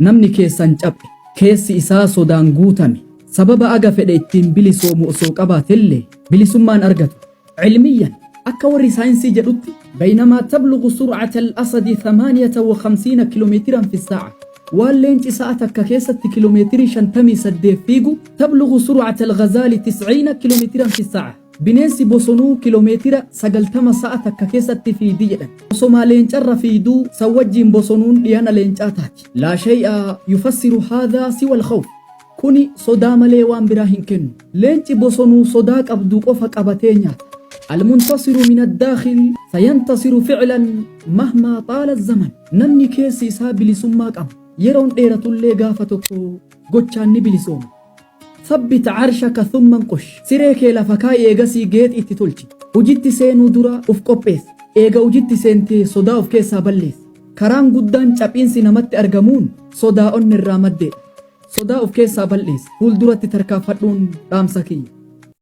Namni keessan caphe, keessi isaa sodaan guutame, sababa aga fedhe ittiin bilisoomu osoo qabaatellee bilisummaa hin argatu. Cilmiyyan, akka warri saayinsii jedhutti, baynamaa tablughu sur'ata al-asadi 58 kilomeetiran fi saa'a, waan leenci sa'a takka keessatti kilomeetirii 58 fiigu, tablughu sur'ata al-ghazaali 90 kilomeetiran fi saa'a, bineensi bosonuu kilomeetira 90 sa'a takka keessatti fiidi jedhan. Osomaa leencarra fiiduu san wajjiin bosonuun dhiyana leencaa taati. Laa shay'a yufassiru haadhaa siwa al-khawf. Kuni sodaa malee waan biraa hin kennu. Leenci bosonuu sodaa qabdu qofa qabatee nyaata. Al-muntasiru min ad-daakhil sayantasiru fi'lan mahmaa xaala az-zaman. Namni keessi isaa bilisummaa qabu yeroon dheeratullee gaafa tokko gochaan ni bilisooma. Thabbit arshaka thumma nqush. Siree kee lafa kaa'i eegasii geexi itti tolchi. Hujitti seenuu dura uf qopheessi. Eega hujitti seentee sodaa uf keessaa balleessi. Karaan guddaan caphiinsi namatti argamuun sodaa onnerraa maddeedha. Sodaa of keessaa bal'eessi. Fuulduratti tarkaanfadhuun dhaamsa kiyya.